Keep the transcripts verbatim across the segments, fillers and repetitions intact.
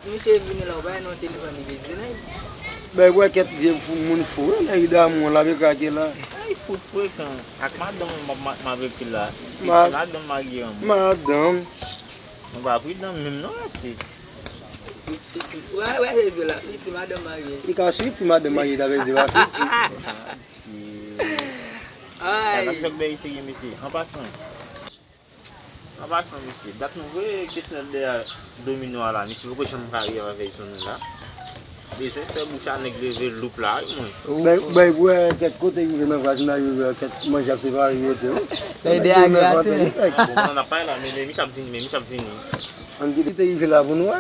Misye vini la, ou bay non telefòn li bezwen nèg. Bay bwè kèt vye fou, moun fou, wi, nèg damou, l ap krake la. Ay, fout frekan. Ak madanm m ap, m ap, m ap epi la. Pitit madanm marye an mwen. Madanm. Nou pa pridan menm non, mesye. Wè, wè, se zo la. Pitit madanm marye. Li ka sou pitit madanm marye, ta vle di pa pitit. Ay. Ay, sa k fè bèy serye, mesye. An pasan. An pasan, mesye, dat nou voye kesnèl dèyè domino a la, misye poko janm ka rive avèk son nou la. Bezwen fè bouch a nèg leve loup la, wi, mwen. Bay, bay bwè kèt kote rive nan vwazinaj, rive kèt manje ap separe yo te, wi. Bay dèyè grate. Bon, n ap pale la, men, men misye ap vini, men misye ap vini. Ann kite rive la pou nou wè.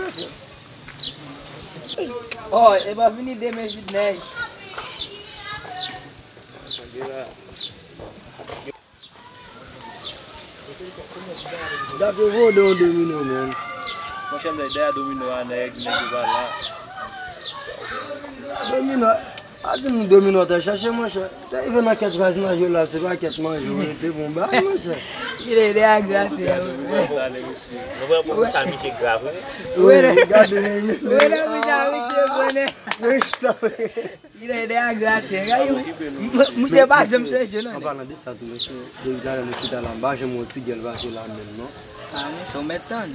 Oh, e pa vini demen jid nèg. Dat yo voye w de yon domino, man. Monchè, m dèyè domino a, nèg, nèg yo pa la. Domino, a di m domino te chache, monchè. Te rive nan kèt vwazinaj yo la, se pa kèt manje, w rete bon bagay, monchè. Li dèyè grate. Nou wè pou sa misye grav, wi. Wi, gade, wi. Wi, nan misye, misye bonè. Wi, chita. Li dèyè grate, gade. Misye pa janm chanje, non. An palan de sa tou, mesye, depi talè nou chita la, m pa janm wè yon ti gèl pase la menm, non. Ah, monchè, ou mèt tann.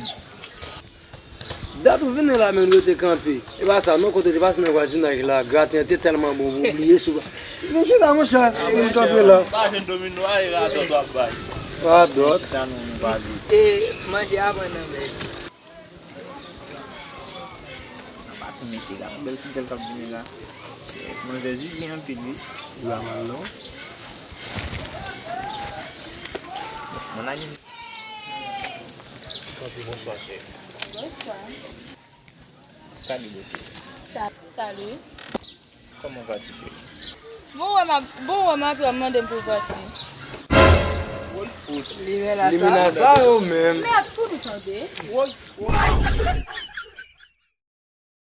Dat ou vini la, men ou rete kanpe. E pa sa, non, kote te pase nan vwazinaj la, graten an te tèlman bon, ou bliye sou. Vin chita, monchè, vin kanpe la. Pa jwenn domino a, e radòt w ap bay. Radòt. Chita, non, nou pale. E manje avan nan men. An pasan, mesye, gade yon bèl ti gèl k ap vini la. Manzè zizi anpil, wi. Ou pa mal, non. Mon ami. Kanpe, bonswa, chè. Bonswa. Salut, beauté. Sa-, salut. Kòman va ti fi? Bon, wè m ap, bon, wè m ap, w ap mande m pou pati. Woy, fout. Limena sa yo menm. Mèd, pou nou tande. Woy, fout.